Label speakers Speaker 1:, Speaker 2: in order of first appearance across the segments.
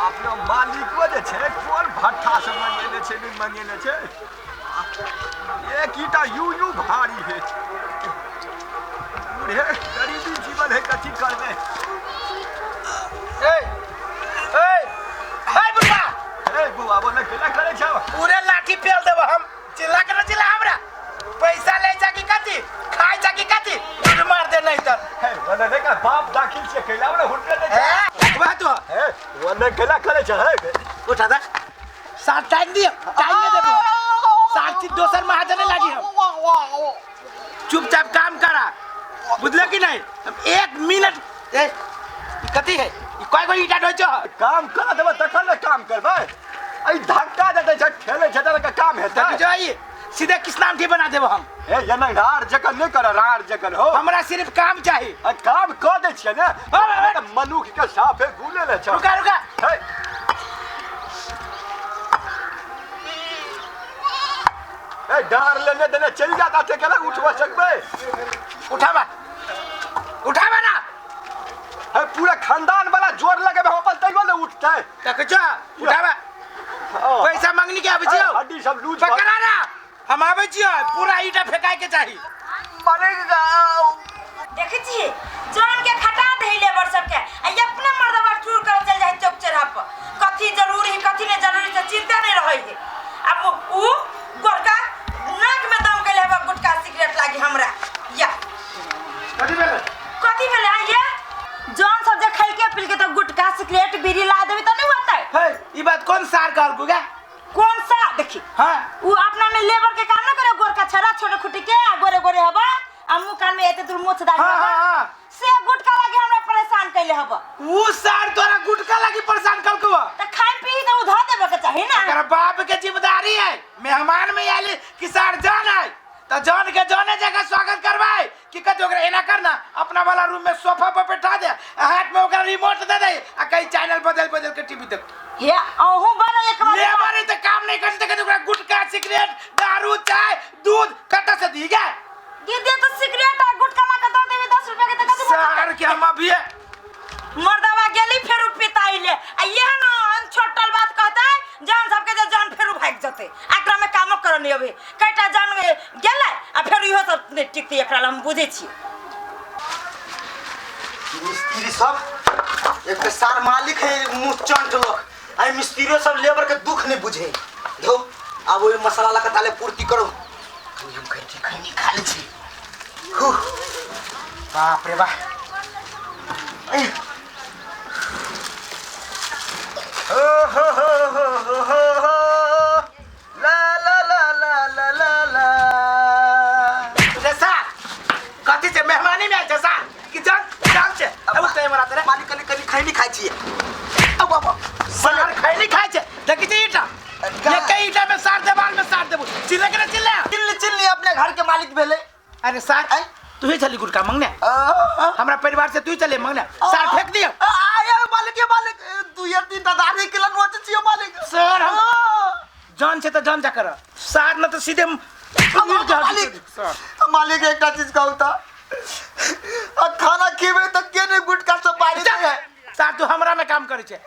Speaker 1: अपना मालिको जे छै कोन भट्ठा से मंगेने छै नहि मंगेने छै। एक ईटा यूं यूं भारी है। बूढ़े गरीबी जीवन है, कथी करबे।
Speaker 2: ए ए ए बुढ़ा,
Speaker 1: ए बुआ बोले केना करे छौ?
Speaker 2: पूरे लाठी पेल देबो हम। चिल्ला के न चिल्ला, हमरा पैसा ले जा की कथी खाय जा की कथी, दूध मार दे नहीं तर।
Speaker 1: हे बोले ने का बाप दाखिल छै कैला ने हुनके दे छै।
Speaker 2: ए बात तो
Speaker 1: हे बोले केना करे छै? हे
Speaker 2: उठा दा सात टाइम दियो, टाइम नहीं देबो सात चीज दोसर महाजने लागी हम। चुपचाप काम करा, बुझले कि नहीं? हम एक मिनट। ए ई कथी है? ई कय गो ईटा ढोइ छौ?
Speaker 1: काम कर देबै तखन ने काम करबै। एहि धक्का दे दै छै, ठेले छै तऽ काम हेतै।
Speaker 2: देखै छौ ई सीधे किसनाम ठी बना देबो हम।
Speaker 1: ए एना रार जकर नहि कर, रार जकर हो।
Speaker 2: हमरा सिर्फ काम चाही।
Speaker 1: आ काम कऽ दै छियै ने।
Speaker 2: अरे।
Speaker 1: तऽ मनुख के साफे गुले ने छै।
Speaker 2: रुका रुका।
Speaker 1: हे ए डार लेने देने चलि जात, आते केना उठबऽ सकबै?
Speaker 2: उठाबा उठाबा ना।
Speaker 1: हे पूरा खानदान वाला जोर लगेबै हम अपन तैयो ने उठतै।
Speaker 2: देखै छौ उठाबा।
Speaker 1: हँ।
Speaker 2: पैसा मंगनी के आबै छियौ।
Speaker 1: हड्डी सब लूज भऽ
Speaker 2: पकड़ा ना, हम आबै छियौ, पूरा ईटा फेकाय के चाही।
Speaker 3: देखै छियै जान के खटा दे लेबर सबके आ ई अपने मर्दबा टूर कर चल जाइ चौक चौराहा पर। कथी जरूरी है कथी नहीं जरूरी से चिंता नहीं रहै है। अब उ गोरका नाक में दम के लेबा गुटखा सिगरेट लागी हमरा या।
Speaker 2: कथी भेलै?
Speaker 3: कथी भेलै आइए? जान सब जे खाइ के पी के तो गुटखा सिगरेट बीड़ी ला देबी त नहीं होतै।
Speaker 2: हे ई बात कौन सार कहलकू गे?
Speaker 3: कौन सा देखी।
Speaker 2: हाँ
Speaker 3: उ अपना में लेबर के काम न करे, गोरका छड़ा छोटे खुटी के आ गोरे गोरे हबा आ मुंह कान में एते दूर मोछ दाढ़ी
Speaker 2: हाँ,
Speaker 3: हबा।
Speaker 2: हाँ, हाँ।
Speaker 3: से गुटखा लागी हमरा परेशान कैले हबा।
Speaker 2: उ सार तोरा गुटखा लागी परेशान कलकू?
Speaker 3: त खाय पी त उ धऽ देबे के चाही ना।
Speaker 2: एकर बाप के जिम्मेदारी है, मेहमान में आयल कि सार जान है त जान के जाने जगह स्वागत करवाए कि कथी ओकरा एना करना अपना वाला रूम में सोफा पर बैठा दे, हाथ में ओकरा रिमोट दे दे आ कहीं चैनल बदल बदल के टीवी देख।
Speaker 3: हे अहूँ बड़ा एक बार
Speaker 2: लेबर है त काम नहीं करते कथी ओकरा गुटखा सिगरेट दारू चाय दूध कत से दी गे?
Speaker 3: दीदी तो सिगरेट आ गुटखा ला के दऽ देबे 10 रुपया के त कथी
Speaker 2: सार के हम अभी
Speaker 3: मर्दवा गेली फेरू पिताइले आ इहे न छोटल बात कहतै जान सबके जे जान फेरू भागि जेतै। एकरा में कामो करऽ नहीं अभी, कईटा जान गेलै आ फेर इहो सब नहि टिकतै एकरा लए, हम बुझै छियै।
Speaker 4: मिस्त्री सब एक तो सार मालिक है मुँह चंट लोग, आई मिस्त्रियों सब लेबर के दुख नहीं बुझे। धो अब वही मसाला लगा ताले पूर्ति करो। कनी हम कहै छी खैनी खा लै छी। हु, बाप रे बाप। हो हो हो हो हो हो हो। ला ला ला ला ला ला ला।
Speaker 2: जैसा कथी छै मेहमानी में आयल छै सार कि जान जान छै अब उठते हमरा तोरे।
Speaker 4: मालिक कनी कनी खैनी खाइ छियै। अब अब
Speaker 2: सार खैनी खाइ छै, देखै छै ईटा एके ईटा में सार देवाल में सार देबो। चिल्ले के ना चिल्ले?
Speaker 4: चिल्ली चिल्ली अपने घर के मालिक भेलै।
Speaker 2: अरे सार तू ही चली गुटखा मंगने, हमरा परिवार से तू ही चले मंगने, सार फेंक दियो।
Speaker 4: आये मालिक ये मालिक दू ये तीन टा दाढ़ी के लन रोच छियो मालिक।
Speaker 2: सर हम जान छै त जान जा कर सार न त सीधे
Speaker 4: मालिक मालिक एकटा चीज कहू त आ खाना खेबै त के नहीं गुटखा सब बारी दे है।
Speaker 2: सार तू हमरा में काम करे छै,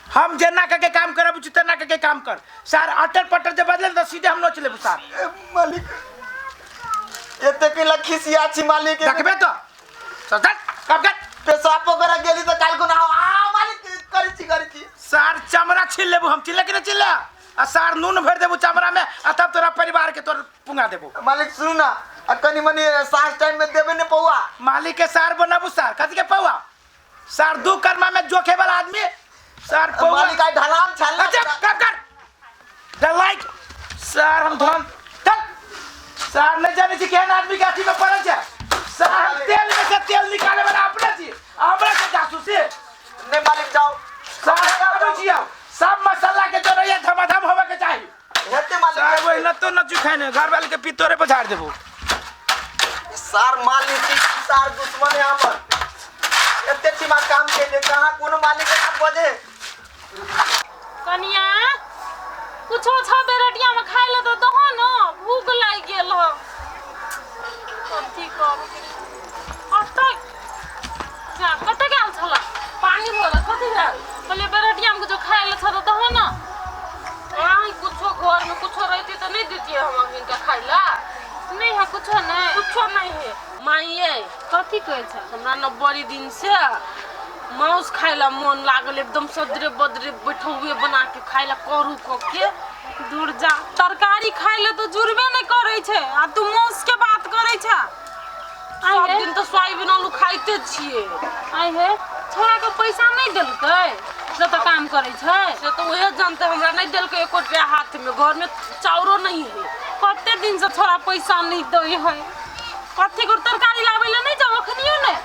Speaker 2: हम जेना के के काम करब छी तेना के के काम कर। सार अटर पटर जे बदले त सीधे हम नोच लेबू सार।
Speaker 4: मालिक एते के लखिसिया छी मालिक।
Speaker 2: देखबे तो चल चल कब कर
Speaker 4: पेशाब वगैरह गेली त काल को ना आ मालिक करै छी करै छी।
Speaker 2: सार चमड़ा छील लेबू हम, चिल्ले के ना चिल्ला आ सार नून भर देबू चमड़ा में आ तब तोरा परिवार के तोर पुंगा देबू।
Speaker 4: मालिक सुनू ना आ कनी मनी साँझ टाइम में देबे ने पौआ।
Speaker 2: मालिक के सार बनाबू सार कथी के पौआ? सार दू कर्मा में जोखे वाला आदमी सार पौआ।
Speaker 4: मालिक आई ढलान छाल।
Speaker 2: अच्छा कब कर डलाइट सार हम धन चल सार नहीं जाने छी केहन आदमी के अथी में पड़ल छै। सार हम तेल में से तेल निकाले वाला अपने छी, हमरा से जासूसी
Speaker 4: नहीं मालिक जाओ।
Speaker 2: सार आबै छी आब सब मसाला के जरैया धमाधम होवे के चाही।
Speaker 4: हेते मालिक
Speaker 2: सार वही न तो न चुखाय ने घर वाले के पितोरे पर झाड़ देबो।
Speaker 4: सार मालिक छी सार दुश्मन है हमर। एते छिमा काम केले कहाँ कोनो मालिक के नाम बजे।
Speaker 5: कनिया कुछो छ बेरटिया में खाय ले तो दहो न, भूख लागि गेल ह। कथी करू कतऽ जा कतऽ गेल छल पानी भरल कथी भेल? कहलियै बेरटिया में कुछो खाय देतियै हम अखन के खाइ ला।
Speaker 6: नहीं है कुछो नहीं।
Speaker 5: कुछो नहीं है माइये।
Speaker 6: कथी कहै छै?
Speaker 5: हमरा न बड़ी दिन से मांस खाइ ला मन लागल, एकदम सदरे बदरे बैठौए बना के खाइ ला करू क के।
Speaker 6: दूर जा, तरकारी खाइ ले तो जुड़बे नहीं करै छै आ तू मांस के बात करै छै।
Speaker 5: सब दिन तो सोयाबीन आलू खाइते छियै।
Speaker 6: आइ हे, छोरा के पैसा नहीं देलकै जतऽ काम करै छै?
Speaker 5: से तो उहे जानते, हमरा नहीं देलकै एको रुपया हाथ में, घर में चाउरो नहीं है।
Speaker 6: कते दिन से छोरा पैसा नहीं दै है। कथी कर तरकारी लाबै ले नहीं जाओ अखनियो ने?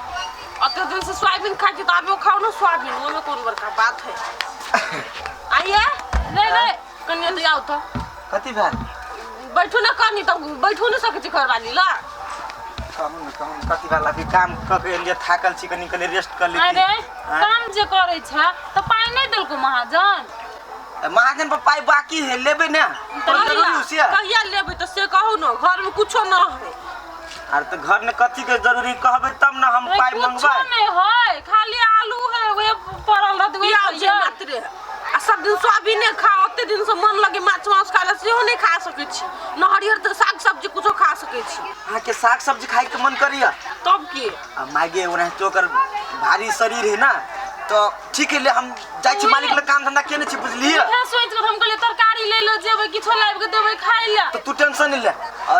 Speaker 5: अते दिन से सोयाबीन खाइ छी तऽ आबो खाउ ने सोयाबीन, ओहिमे कोन बड़का बात है। आइए
Speaker 6: रे रे
Speaker 5: कनिया तऽ आउ तऽ।
Speaker 4: कथी भेल?
Speaker 5: बैठू ने कनी, तऽ बैठू ने सकै छी घरवाली ला।
Speaker 4: कहू ने कहू ने कथी भेल? अभी काम कऽ के एलियै, थाकल छी, कनी कनी रेस्ट कऽ लेती।
Speaker 6: अरे काम जे करै छै तऽ पाइ नहीं देलको महाजन?
Speaker 4: महाजन पर पाइ बाकी है, लेबै ने।
Speaker 5: कहिया लेबै तऽ से कहू ने, घर में कुछो न है।
Speaker 4: अरे तऽ घर में कथी के जरूरी कहबै तब ने हम पाइ
Speaker 6: कुछो
Speaker 4: मंगबै।
Speaker 6: नहीं है, खाली आलू है उहे पड़ल रहत उहे
Speaker 5: प्याज
Speaker 6: खइयै।
Speaker 5: मात्रे आ सब दिन सोयाबीने खाओ, ओते दिन से मन लगे माछ मांस खाय ला सेहो नहीं खा सकै छी, न हरियर तऽ साग सब्जी कुछो खा सकै छी।
Speaker 4: अहाँके साग सब्जी खाय के मन करिया
Speaker 5: तब की?
Speaker 4: आ मागे ओनाहितो ओकर भारी शरीर है ना, तो ठीक है ले हम जाइ छी मालिक लग, काम धंधा केने छी बुझलियै।
Speaker 6: उहे सोचि कऽ हम कहलियै तरकारी ले लो जेबै, किछो लाबि कऽ देबै खाइ लए।
Speaker 4: तो तू टेंशन नहीं ले,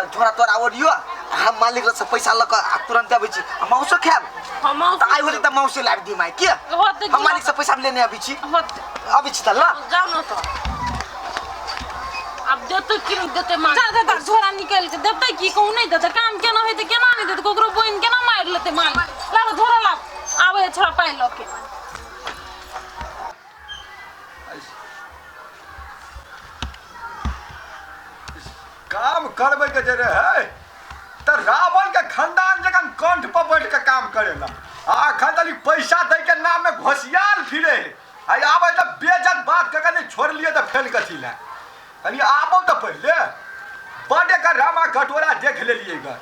Speaker 4: झोरा तोरा ओरियो, हम मालिक लग से पैसा लऽ कऽ आ तुरंत अबै छी आ मांसो खायब।
Speaker 5: हम मांस
Speaker 4: तऽ आइ होतै तऽ मांसे लाबि दी माय के।
Speaker 6: होतै
Speaker 4: हम मालिक से पैसा लेने अबै छी।
Speaker 6: होतै।
Speaker 4: अबै छी तऽ ला।
Speaker 5: जाउ ने तऽ। आब देतै कि नहि देतै मालिक?
Speaker 6: जा जा झोरा निकालि कऽ देतै की कहूँ नहि देतै, काम केना हेतै केना नहि देतै, ककरो बोनि केना मारि लेतै मालिक। लाबऽ झोरा लाब, आबै छोरा पाइ लऽ के।
Speaker 1: काम करबै के जे रहै तऽ रावण के खानदान जखन कंठ पर बैठ के काम करेला आ अखन तक पैसा दै के नाम में घोसियाल फिरे है। आ आबै तऽ बेजत बात कऽ के नहि छोड़लियै तऽ फेर कथी लए? कनि आबो तऽ पहिले बड एकर रामा कटोरा देख लेलियै ग,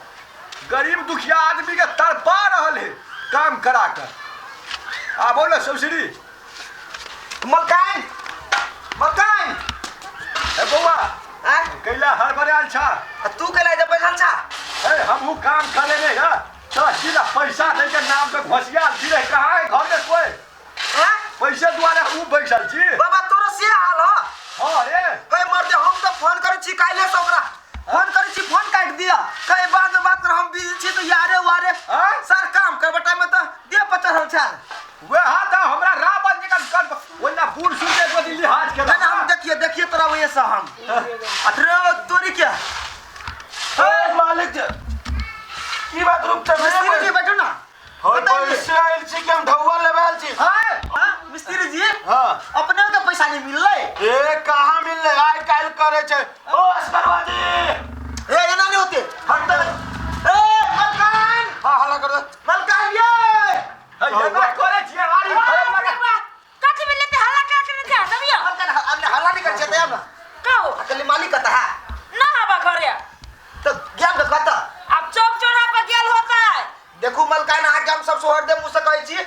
Speaker 1: गरीब दुखिया आदमी के तड़पा रहल है काम करा कर। आबो ने सौसरी।
Speaker 4: मलकाइन मलकाइन।
Speaker 1: ए बौआ
Speaker 4: आँय?
Speaker 1: कैला हड़बड़ायल छा?
Speaker 4: आ तू कैला एतऽ बैठल छा?
Speaker 1: ए हमहूँ काम करे नहीं है, तो सीधा पैसा दै के नाम पे घोसियाल फिरे, कहाँ है घर में कोई?
Speaker 4: आँय?
Speaker 1: पैसे दुआरे हमहूँ बैठल छी।
Speaker 4: बाबा तोरो से हाल ह?
Speaker 1: हाँ रे।
Speaker 4: कहे मर्दे हम तऽ फोन करै छी काल्हि से ओकरा फोन करै छी, फोन काटि दिअ, कहे बाद में बात कर, हम बिजी छी तऽ यारे वारे।
Speaker 1: आँय?
Speaker 4: सर काम करबै टाइम में तऽ देह पर चढ़ल छै।
Speaker 1: वएह तऽ हमरा रावण जकाँ कर ओहिना बूढ़ सूढ़ के गोदी लिहाज केलक।
Speaker 4: ना, ना, हम देखिए देखिए तोरा वजह से हम अरे तोरी क्या?
Speaker 7: ए मालिक जी की बात रूप चल
Speaker 4: मिस्त्री जी बैठो ना।
Speaker 7: होय
Speaker 4: बताइए।
Speaker 7: पैसे आयल छी कि हम ढौआ लेबे आयल छी?
Speaker 4: हाँ, हाँ, मिस्त्री जी।
Speaker 7: हाँ।
Speaker 4: अपने के पैसा नहीं मिललै।
Speaker 7: ए कहाँ मिललै, आइ काल्हि करै छै। ओ असगरवा जी।
Speaker 4: ए एना नहीं होते। हम तऽ ए मलकान।
Speaker 7: हाँ हल्ला कर दे।
Speaker 4: मलकान ये।
Speaker 1: हे, एना करै छियै, आरी भरे लगा।
Speaker 3: कथी मिलले ते हल्ला करा के जा दबियो।
Speaker 4: मलकान हमने हल्ला नहीं कर छै त ना।
Speaker 3: कहो।
Speaker 4: अकेले मालिक कत है?
Speaker 3: ना हवा घरे।
Speaker 4: तो गेल के कत?
Speaker 3: अब चौक चौराहा पर गेल होता है।
Speaker 4: देखू मलकान अहाँके हम सब सोहर दे मुँह से कहै छी,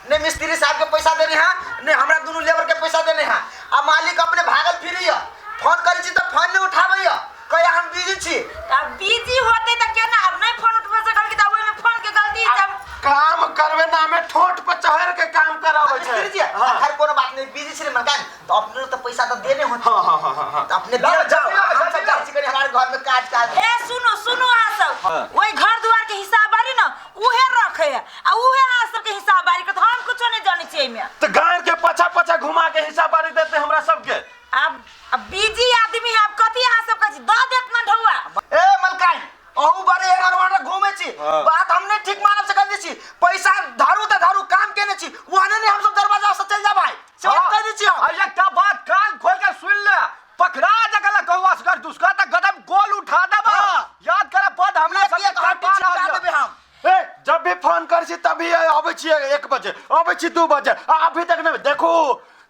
Speaker 4: ने मिस्त्री साहब के पैसा देने हैं, ने हमरा दुनू लेबर के पैसा देने हैं। आ मालिक अपने भागल फिरैया, फोन करै छी तऽ फोन नहीं उठाबैया, कहैया हम बिजी छी।
Speaker 3: अब बिजी होते तऽ केना अब नहीं फोन उठबे सकल कि तऽ ओहिमे फोन के गलती
Speaker 7: आ
Speaker 3: जब
Speaker 7: काम करबे नामे ठोंठ पर चढ़ के काम कराबै छै।
Speaker 4: मिस्त्री जी
Speaker 7: हाँ।
Speaker 4: खैर कोनो बात नहीं, बिजी छी रे मलकान तो अपने तो पैसा तो देने होते।
Speaker 7: हाँ, हाँ, हाँ, हाँ, हाँ।
Speaker 4: तो अपने
Speaker 1: लाओ,
Speaker 4: दे जाओ,
Speaker 1: जल्दी लाओ,
Speaker 4: हम सब
Speaker 1: जल्दी
Speaker 4: जाइ
Speaker 1: लाओ।
Speaker 4: छी कनी हमारे घर में काज काज।
Speaker 3: ए सुनो सुनो अहाँ सब, ओहि घर दुआर के हिसाब बारी न उहे रखे है आ उहे अहाँ सब के हिसाब बारी के, हम कुछो नहीं जानै छियै एहिमे।
Speaker 7: तऽ गाड़ के पछा पछा घुमा के हिसाब बारी देते हमरा सबके।
Speaker 3: अब अब बिजी आदमी है, अब कथी अहाँ सब कहै छी दऽ देत ना ढौआ।
Speaker 4: ए मलकाइन अहू बड़े एहर ओहर घूमे छी, बात हम नहीं ठीक मानब से कर छी, पैसा धरू तऽ धरू, काम केने छी ओहने नहीं हम सब दरवाजा से चल जा भाई, से बात कह दै छी हम।
Speaker 1: आ एकटा बात कान खोल के सुन ले, पकड़ा जगह कहू असगर दुसका तऽ गदम गोल उठा देबा।
Speaker 4: हाँ।
Speaker 1: याद कर बद हमरा
Speaker 4: एक
Speaker 1: सबके
Speaker 4: एक हड्डी
Speaker 1: तड़पा
Speaker 4: चिपका
Speaker 1: रहल
Speaker 4: देबै
Speaker 1: यऽ।
Speaker 4: हम।
Speaker 7: ए जब भी फोन कर छी तभी अबै छी 1 बजे, अबै छी 2 बजे, आ अभी तक नहीं। देखू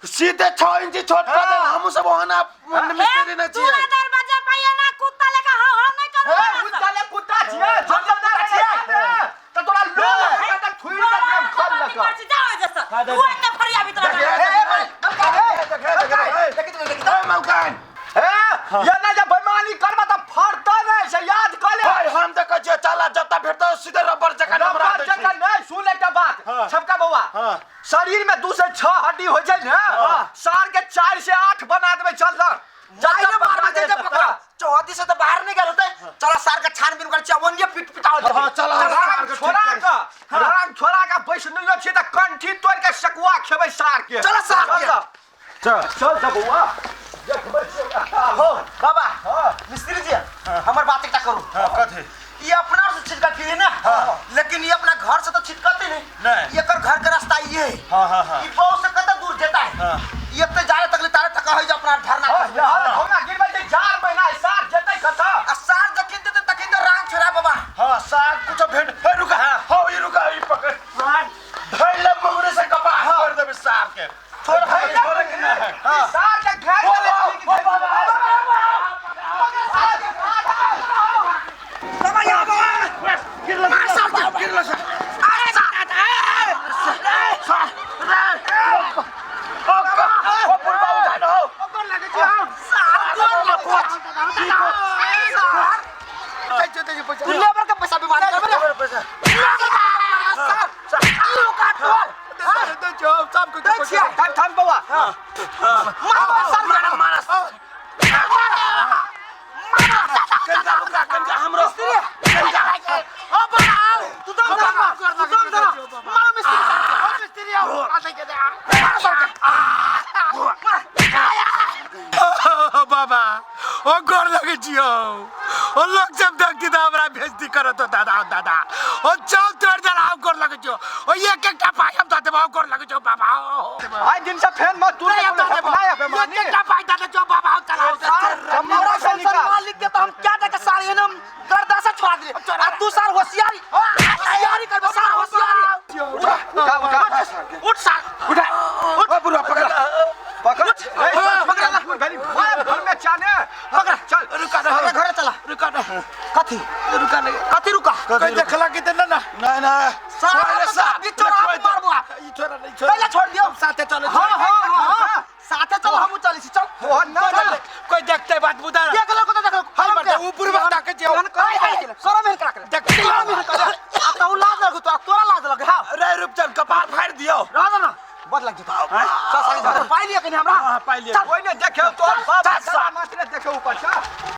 Speaker 7: सीधे 6 इंची छोट कर दे, हम सब ओहना मिस्त्री नहीं
Speaker 3: तू
Speaker 7: छियै।
Speaker 3: दरवाजा पर एना कुत्ता लेखा हाँ हाँ नहीं करू
Speaker 1: ए,
Speaker 3: अहाँ सब।
Speaker 1: कुत्ता ले कुत्ता छियै, हम सब कुत्ता छियै। तऽ तोरा लोग तऽ थुइर देतियै हम खल लऽ कऽ।
Speaker 3: जाओ एहिजे से। तू एते फरियाबी तोरा
Speaker 7: देख,
Speaker 3: गाड़ी।
Speaker 7: ए, मलकान, ए, देख, देख, देख, ए,
Speaker 4: देखी तो, देखी तो।
Speaker 7: ए, मलकान।
Speaker 1: ए, एना जे बेईमानी करबा तऽ फाड़
Speaker 7: हाँ।
Speaker 1: शरीर में 2 से 6 हड्डी हो जाए ना, सार के 4 से 8 बना देबे। चल सर,
Speaker 4: जाइए बाहर में जाइए पकड़ा चौहदी से तो बाहर निकल होते। चला सार का छानबीन कर चवनिए पिट पिटाओ।
Speaker 7: हाँ, चला सार के ठीक
Speaker 1: छोड़ा
Speaker 7: कर।
Speaker 1: का रंग छोड़ा का बैसनियो छी त कंठी तोड़ के सकुआ खेबै सार के।
Speaker 4: चला सार के।
Speaker 7: चल
Speaker 1: चल चल बउआ, देखबै छियै।
Speaker 4: हो बाबा मिस्त्री जी, हमर बात एकटा करू।
Speaker 7: हाँ, कथी?
Speaker 4: ये अपना से छिटका फिरे ना, लेकिन ये अपना घर से तो छिटकते नहीं।
Speaker 7: नहीं।
Speaker 4: ये कर घर का रास्ता ये है।
Speaker 7: हाँ, हाँ, हाँ।
Speaker 4: ये बहुत से कत दूर जेता है।
Speaker 7: हाँ।
Speaker 4: ये तो जाए तकले तारे तक है जो अपना धरना
Speaker 1: हाँ,
Speaker 4: कर।
Speaker 1: यहाँ धौना गिरबै छै 4 महीना, सार जेतै कतऽ?
Speaker 4: आ सार जखन देते तखन तो रांग छोड़ा बाबा।
Speaker 7: हाँ, सार कुछ भेंट हे रुका। हाँ, ये रुका, ये पकड़ धर ले मुंगरे से कपार कर देबे सार के।
Speaker 1: छोड़ भाई,
Speaker 7: छोड़ के ना है।
Speaker 1: हाँ। सार के घेर
Speaker 7: ओ,
Speaker 1: देबै,
Speaker 7: ओ,
Speaker 1: ठीक
Speaker 7: ओ,
Speaker 1: है।
Speaker 7: बाबा,
Speaker 4: बाबा यहाँ बाबा।
Speaker 7: गिरलो गिरलो गिरलो सार। सार रे ओ ओ बुढ़बा उठा न हो।
Speaker 4: तू लेबर का पैसा बीमारी कर बे।
Speaker 7: पैसा
Speaker 4: सार ई काट तोर।
Speaker 7: सब
Speaker 4: दै छियै।
Speaker 1: थाम थाम बउआ।
Speaker 4: मार सार
Speaker 7: मारा मारा कनका रुका कनका हमरो कनका।
Speaker 4: ओ बाबा आओ, तू दम धर, तू दम धर। मारो मिस्त्री साहब के। ओ मिस्त्री आओ। मारो साहब के।
Speaker 2: बाबा ओ गोर लगे छियो, ओ लोग सब देखती त हमरा बेइज्जती करत हो। दादा ओ दादा ओ चल तोड़ देला, हम गोर लगे छियो। ओ एक एकटा पाइ हम दऽ देबो, गोर लगे छियो बाबा।
Speaker 1: आइ दिन से फेन मत तू
Speaker 2: नहीं, हम दऽ देबो।
Speaker 1: नहीं आबे
Speaker 2: एक
Speaker 1: मानी।
Speaker 2: एकटा पाइ दऽ दे छियो बाबा, हम चलाओ।
Speaker 1: सार
Speaker 4: हमरा
Speaker 1: जम्मा से
Speaker 4: संसार
Speaker 1: निकाल।
Speaker 4: मालिक के तो हम क्या देके सार एनम गर्दा से छोड़ा दिले। आ तू सार होशियारी होशियारी करबे सार होशियारी।
Speaker 1: उठा उठा उठा
Speaker 4: उठ सार
Speaker 7: उठा ओ बुढ़बा पकड़ा
Speaker 1: पकड़। ए, सार, पकड़ भेली भाई घर में चाने
Speaker 4: पकड़।
Speaker 1: चल
Speaker 2: रुका
Speaker 4: अपना घरे चला।
Speaker 2: रुका ना,
Speaker 4: कथी
Speaker 2: रुका नहीं,
Speaker 4: कथी रुका?
Speaker 2: कोई देखला कि त ना ना
Speaker 7: नहीं नहीं
Speaker 4: सार
Speaker 7: छोड़ रे सार।
Speaker 4: बीचो रात मारबो आप।
Speaker 2: ई छोरा नहीं छोरा।
Speaker 4: पहले छोड़ दियो।
Speaker 2: साथे चलो।
Speaker 4: हां हां हां साथे चल, हमहू चलै छी। चल
Speaker 1: ओ ना
Speaker 2: चल,
Speaker 1: ना
Speaker 2: कोई देखते बात बुदा
Speaker 4: देख लो को देख लो।
Speaker 2: हाय मरते ऊपर बात ताके छियो।
Speaker 4: शरम हेन करा के
Speaker 2: देखते
Speaker 4: शरम हेन करा। आ तू लाज लगू तो तोरा लाज लगे। हां
Speaker 7: रे रूपचंद कपार फाड़ दियो।
Speaker 4: रह ना बद लग जेतौ। चल सारी धर पाइ लिया कनी हमरा।
Speaker 7: हां, पाइ लिया।
Speaker 4: चल।